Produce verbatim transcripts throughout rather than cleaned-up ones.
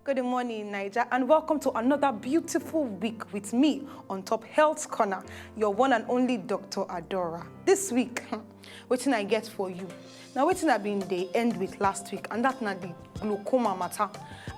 Good morning, Naija, and welcome to another beautiful week with me on Top Health Corner, your one and only Doctor Adora. This week, wetin I get for you? Now, wetin I been dey end with last week, and that na the glaucoma matter.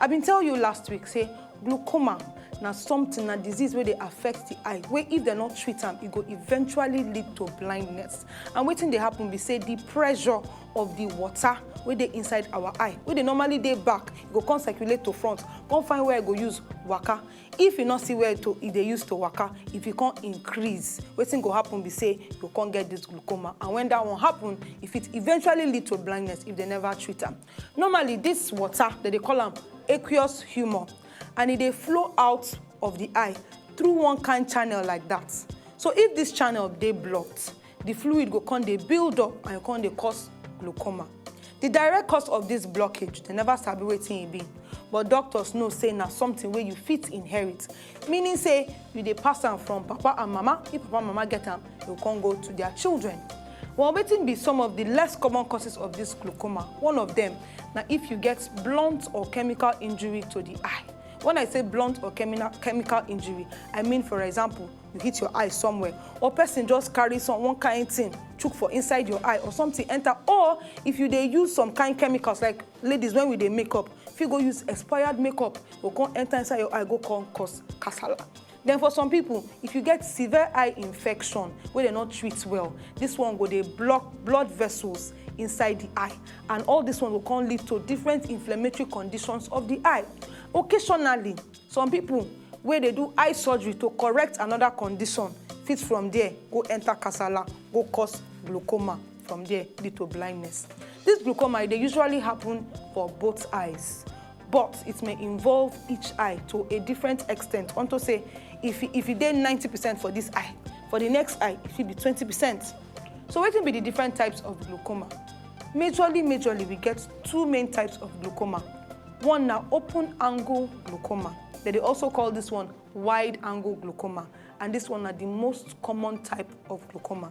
I been tell you last week, say glaucoma na something, na disease wey dey affect the eye, wey if dem no treat am, e go eventually lead to blindness. And wetin dey happen be say the pressure of the water wey dey inside our eye, wey dey normally dey back, e go come circulate to front, come find where e go use waka. If you no see where to, e dey use to waka, if e come increase, wetin go happen be say you come get this glaucoma. And when that one happen, e fit eventually lead to blindness if dem never treat am. Normally, this water, dem dey call am aqueous humor, and e dey flow out of the eye through one kind channel like that. So if this channel dey blocked, the fluid go come dey build up and e come dey cause glaucoma. The direct cause of this blockage, dem never sabi wetin e be, but doctors know say na something wey you fit inherit, meaning say you dey pass am from papa and mama. If papa and mama get am, e go come go to their children. Well, wetin be some of the less common causes of this glaucoma? One of them na if you get blunt or chemical injury to the eye. When I say blunt or chemical injury, I mean, for example, you hit your eye somewhere, or person just carry some one kind thing chook for inside your eye, or something enter, or if you dey use some kind chemicals, like ladies, when we dey make up, if you go use expired makeup, go come enter inside your eye, go come cause kasala. Then for some people, if you get severe eye infection wey dem no treat well, this one go dey block blood vessels inside the eye, and all this one go come lead to different inflammatory conditions of the eye. Occasionally, some people wey dey do eye surgery to correct another condition fit from there go enter kasala, go cause glaucoma, from there lead to blindness. This glaucoma, e dey usually happen for both eyes, but it may involve each eye to a different extent. Unto say, if e, if e dey ninety percent for this eye, for the next eye, e fit be twenty percent. So wetin be the different types of glaucoma? Majorly, majorly, we get two main types of glaucoma. One na open angle glaucoma. Dem dey also call this one wide angle glaucoma, and this one na the most common type of glaucoma.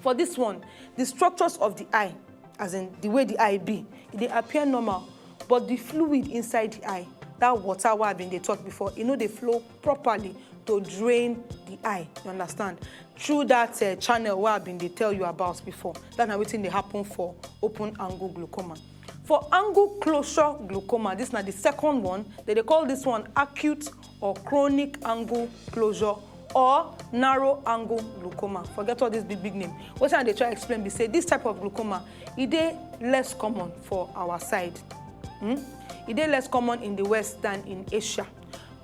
For this one, the structures of the eye, as in the way the eye be, e dey appear normal, but the fluid inside the eye, that water wey I been dey talk before, e no dey flow properly to drain the eye, you understand, through that, uh, channel wey I been dey tell you about before. That na wetin dey happen for open angle glaucoma. For angle closure glaucoma, this na the second one. Dem dey call this one acute or chronic angle closure or narrow angle glaucoma. Forget all this big, big name. Wetin I dey try explain be say this type of glaucoma, e dey less common for our side. Hmm? E dey less common in the West than in Asia.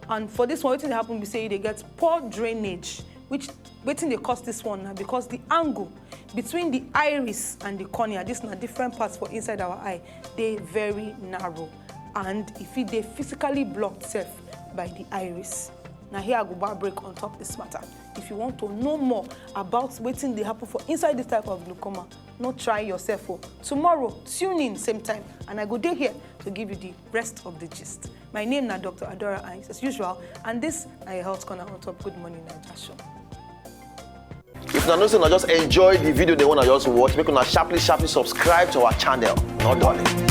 And for this one, wetin dey happen be say e dey get poor drainage, which, wetin dey cause this one na because the angle between the iris and the cornea, this na different parts for inside our eye, dey very narrow, and e fit dey physically blocked sef by the iris. Na here I go bar break on top this matter. If you want to know more about wetin dey happen for inside this type of glaucoma, no try yourself o. Tomorrow, tune in same time, and I go dey here to give you the rest of the gist. My name na Doctor Adora Ines, as usual, and this na your Health Corner on top Good Morning Naija show. If una know say una just enjoy the video, dem una just watch, make una sharply, sharply subscribe to our channel. No darling.